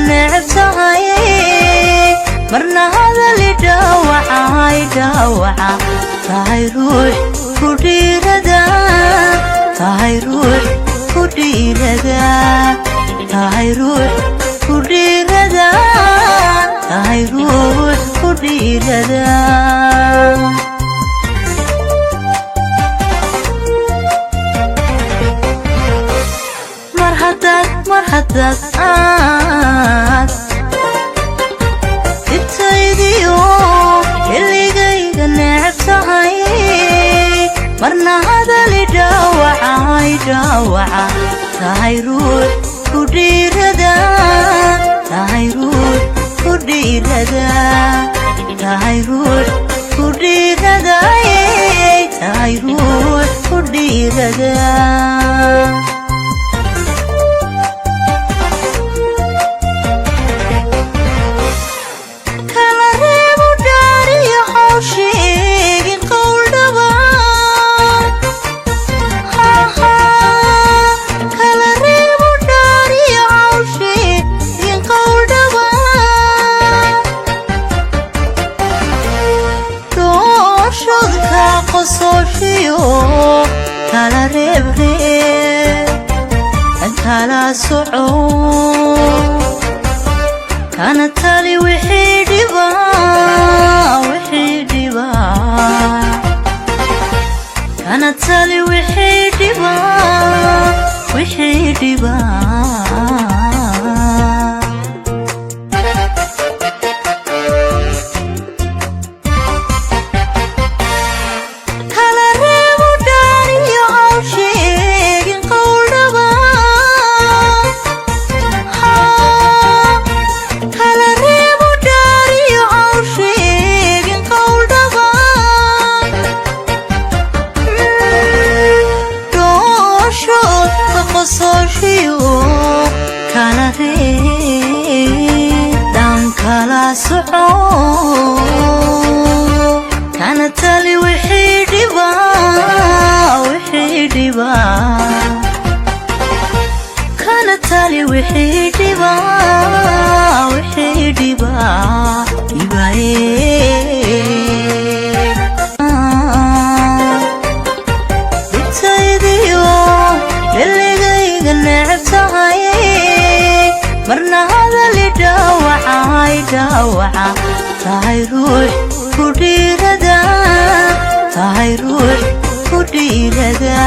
Neceb tahay marna hadali dhaawacay, dhaawaca. Tahay ruux ku dhiirada, tahay ruux ku dhiirada, tahay ruux ku dhiirada, tahay ruux ku dhiirada. Mar haddaad, mar haddaad aad dhibtaydiyo xilligayga neceb tahay, marna hadali dhaawacay, dhaawaca. Tahay ruux ku dhiirada, tahay ruux ku dhiirada, tahay ruux ku dhiirada, tahay ruux ku dhiirada. Kala reebo dhaariyo hawsheegin qowldhaba, kala reebo dhaariyo hawsheegin qowldhaba. Doorshodka qosooshiyo kala reebreeb, kala soco, kana tali wixii dhiba, wixii dhiba, kana tali wixii dhiba, wixii dhiba. Kala reebo dhaariyo hawsheegin qowldhaba, kala reebo dhaariyo hawsheegin qowldhaba. Dhooshoodka qosooshiyo kala reeb, dhan kala soco, kana tali wixii dhiba, wixii dhiba, kana tali wixii dhiba, wixii dhiba, dhibaye. Dhibtaydiyo xilligayga neceb tahay, marna hadali dhaawacay, dhaawaca. Tahay ruux ku dhiirada, tahay ruux ku dhiirada,